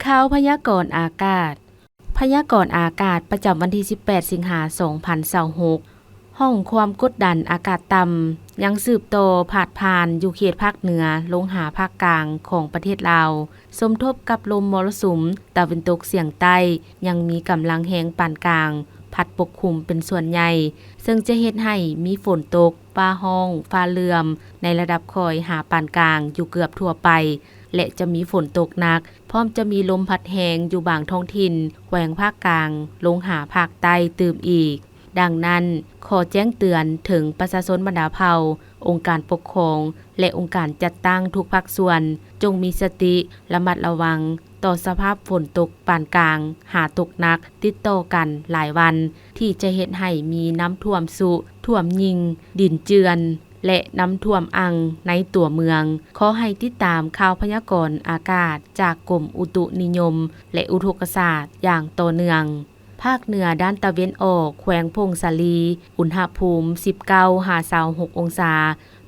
ຂ່າວພະຍາກອນອາກາດ. ພະຍາກອນອາກາດປະຈຳວັນທີສິບແປດ ສິງຫາ ສອງພັນຊາວຫົກ. ຮ່ອງຄວາມກົດດັນອາກາດຕ່ຳຍັງສືບຕໍ່ພາດຜ່ານຢູ່ເຂດພາກເໜືອລົງຫາພາກກາງຂອງປະເທດລາວ, ສົມທົບກັບລົມມໍລະສຸມຕາເວັນຕົກສຽງໃຕ້ ຍັງມີກຳລັງແຮງປານກາງ ພັດປົກຄຸມເປັນສ່ວນໃຫຍ່, ເຊິ່ງຈະເຮັດໃຫ້ມີຝົນຕົກ, ຟ້າຮ້ອງ, ຟ້າເຫຼື້ອມ ໃນລະດັບຄ່ອຍຫາປານກາງຢູ່ເກືອບທົ່ວໄປ ແລະ ຈະມີຝົນຕົກໜັກ, ພ້ອມຈະມີລົມພັດແຮງຢູ່ບາງທ້ອງຖິ່ນແຂວງພາກກາງລົງຫາພາກໃຕ້ຕື່ມອີກ. ດັ່ງນັ້ນ, ຂໍແຈ້ງເຕືອນເຖິງປະຊາຊົນບັນດາເຜົ່າ, ອົງການປົກຄອງ ແລະ ອົງການຈັດຕັ້ງທຸກພາກສ່ວນ, ຈົ່ງມີສະຕິ, ລະມັດລະວັງຕໍ່ສະພາບຝົນຕົກປານກາງຫາຕົກໜັກຕິດຕໍ່ກັນຫຼາຍວັນ, ທີ່ຈະເຮັດໃຫ້ມີນ້ຳຖ້ວມຊຸ, ຖ້ວມຍິງ, ດິນເຈື່ອນ ແລະ ນ້ຳຖ້ວມອັ່ງໃນຕົວເມືອງ. ຂໍໃຫ້ຕິດຕາມຂ່າວພະຍາກອນອາກາດຈາກກົມອຸຕຸນິຍົມ ແລະ ອຸທົກກະສາດຢ່າງຕໍ່ເນື່ອງ. ພາກເໜືອດ້ານຕາເວັນອອກ ແຂວງຜົ້ງສາລີ, ອຸນຫະພູມ ສິບເກົ້າ ຫາ ຊາວຫົກ ອົງສາ,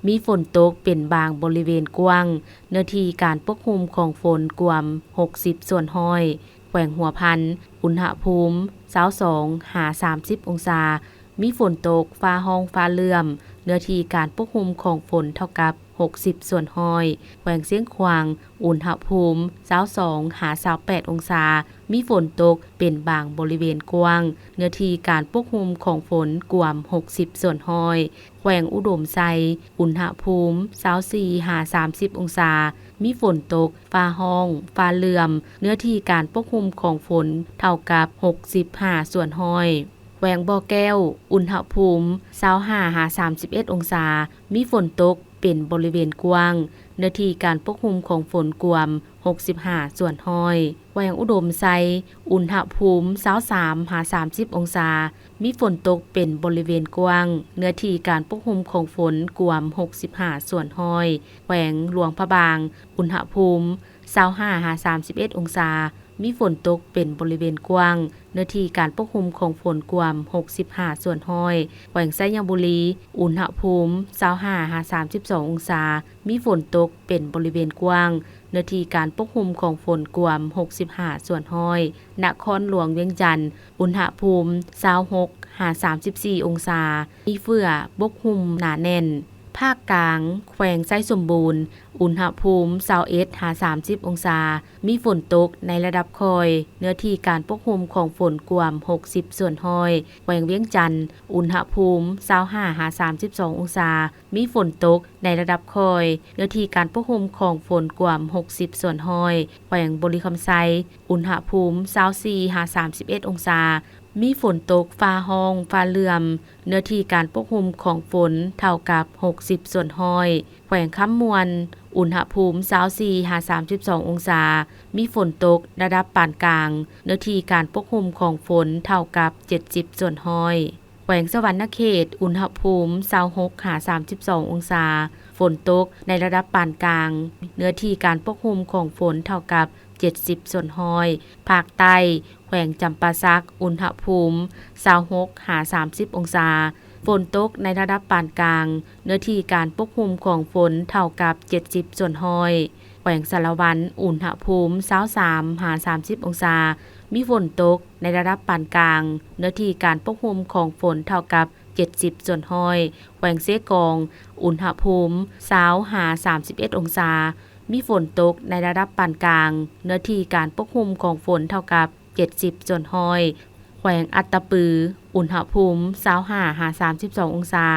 ມີຝົນຕົກເປັນບາງບໍລິເວນກວ້າງ, ເນື້ອທີ່ການປົກຄຸມຂອງຝົນກວມ ຫົກສິບ ສ່ວນຮ້ອຍ. ແຂວງຫົວພັນ, ອຸນຫະພູມ ຊາວສອງ ຫາ ສາມສິບ ອົງສາ, ມີຝົນຕົກ, ຟ້າຮ້ອງ, ຟ້າເຫຼື້ອມ, ເນື້ອທີ່ການປົກຄຸມຂອງຝົນເທົ່າກັບ ຫົກສິບ ສ່ວນຮ້ອຍ. ແຂວງຊຽງຂວາງ, ອຸນຫະພູມ ຊາວສອງ ຫາ ຊາວແປດ ອົງສາ, ມີຝົນຕົກເປັນບາງບໍລິເວນກວ້າງ, ເນື້ອທີ່ການປົກຄຸມຂອງຝົນກວມ ຫົກສິບ ສ່ວນຮ້ອຍ. ແຂວງອຸດົມໄຊ, ອຸນຫະພູມ ຊາວສີ່ ຫາ ສາມສິບ ອົງສາ, ມີຝົນຕົກ, ຟ້າຮ້ອງ, ຟ້າເຫຼື້ອມ, ເນື້ອທີ່ການປົກຄຸມຂອງຝົນເທົ່າກັບ ຫົກສິບຫ້າ ສ່ວນຮ້ອຍ. ແຂວງບໍ່ແກ້ວ, ອຸນຫະພູມ ຊາວຫ້າ ຫາ ສາມສິບເອັດ ອົງສາ, ມີຝົນຕົກເປັນບໍລິເວນກວ້າງ, ເນື້ອທີ່ການປົກຄຸມຂອງຝົນກວມ ຫົກສິບຫ້າ ສ່ວນຮ້ອຍ. ແຂວງອຸດົມໄຊ, ອຸນຫະພູມ ຊາວສາມ ຫາ ສາມສິບ ອົງສາ, ມີຝົນຕົກເປັນບໍລິເວນກວ້າງ, ເນື້ອທີ່ການປົກຄຸມຂອງຝົນກວມ ຫົກສິບຫ້າ ສ່ວນຮ້ອຍ. ແຂວງຫຼວງພະບາງ, ອຸນຫະພູມ ຊາວຫ້າ ຫາ ສາມສິບເອັດ ອົງສາ, ມີຝົນຕົກເປັນບໍລິເວນກວ້າງ, ເນື້ອທີ່ການປົກຄຸມຂອງຝົນກວມ ຫົກສິບຫ້າ ສ່ວນຮ້ອຍ. ແຂວງໄຊຍະບູລີ, ອຸນຫະພູມ ຊາວຫ້າ ຫາ ສາມສິບສອງ ອົງສາ, ມີຝົນຕົກເປັນບໍລິເວນກວ້າງ, ເນື້ອທີ່ການປົກຄຸມຂອງຝົນກວມ ຫົກສິບຫ້າ ສ່ວນຮ້ອຍ. ນະຄອນຫຼວງວຽງຈັນ, ອຸນຫະພູມ ຊາວຫົກ ຫາ ສາມສິບສີ່ ອົງສາ, ມີເຝື້ອປົກຄຸມໜາແໜ້ນ. ພາກກາງ, ແຂວງໄຊສົມບູນ, ອຸນຫະພູມ ຊາວເອັດ ຫາ ສາມສິບ ອົງສາ, ມີຝົນຕົກໃນລະດັບຄ່ອຍ, ເນື້ອທີ່ການປົກຄຸມຂອງຝົນກວມ ຫົກສິບ ສ່ວນຮ້ອຍ. ແຂວງວຽງຈັນ, ອຸນຫະພູມ ຊາວຫ້າ ຫາ ສາມສິບສອງ ອົງສາ, ມີຝົນຕົກໃນລະດັບຄ່ອຍ, ເນື້ອທີ່ການປົກຄຸມຂອງຝົນກວມ ຫົກສິບ ສ່ວນຮ້ອຍ. ແຂວງບໍລິຄຳໄຊ, ອຸນຫະພູມ ຊາວສີ່ ຫາ ສາມສິບເອັດ ອົງສາ, ມີຝົນຕົກ, ຟ້າຮ້ອງ, ຟ້າເຫຼື້ອມ, ເນື້ອທີ່ການປົກຄຸມຂອງຝົນເທົ່າກັບ ຫົກສິບ ສ່ວນຮ້ອຍ. ແຂວງຄຳມ່ວນ, ອຸນຫະພູມ ຊາວສີ່ ຫາ ສາມສິບສອງ ອົງສາ, ມີຝົນຕົກລະດັບປານກາງ, ເນື້ອທີ່ການປົກຄຸມຂອງຝົນເທົ່າກັບ ເຈັດສິບ ສ່ວນຮ້ອຍ. ແຂວງສະຫວັນນະເຂດ, ອຸນຫະພູມ ຊາວຫົກ ຫາ ສາມສິບສອງ ອົງສາ, ຝົນຕົກໃນລະດັບປານກາງ, ເນື້ອທີ່ການປົກຄຸມຂອງຝົນເທົ່າກັບ ເຈັດສິບ ສ່ວນຮ້ອຍ. ພາກໃຕ້, ແຂວງຈຳປາສັກ, ອຸນຫະພູມ ຊາວຫົກ ຫາ ສາມສິບ ອົງສາ, ຝົນຕົກໃນລະດັບປານກາງ, ເນື້ອທີ່ການປົກຄຸມຂອງຝົນເທົ່າກັບ ເຈັດສິບ ສ່ວນຮ້ອຍ. ແຂວງສາລະວັນ, ອຸນຫະພູມ ຊາວສາມ ຫາ ສາມສິບ ອົງສາ, ມີຝົນຕົກໃນລະດັບປານກາງ, ເນື້ອທີ່ການປົກຄຸມຂອງຝົນເທົ່າກັບ ເຈັດສິບ ສ່ວນຮ້ອຍ. ແຂວງເຊກອງ, ອຸນຫະພູມ ຊາວ ຫາ ສາມສິບເອັດ ອົງສາ, ມີຝົນຕົກໃນລະດັບປານກາງ, ເນື້ອທີ່ການປົກຄຸມຂອງຝົນເທົ່າກັບ ເຈັດສິບ ສ່ວນຮ້ອຍ. ແຂວງອັດຕະປື, ອຸນຫະພູມ ຊາວຫ້າ ຫາ ສາມສິບສອງ ອົງສາ,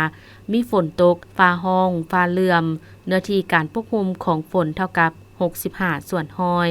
ມີຝົນຕົກ, ຟ້າຮ້ອງ, ຟ້າເຫຼື້ອມ, ເນື້ອທີ່ການປົກຄຸມຂອງຝົນເທົ່າກັບ ຫົກສິບຫ້າ ສ່ວນຮ້ອຍ.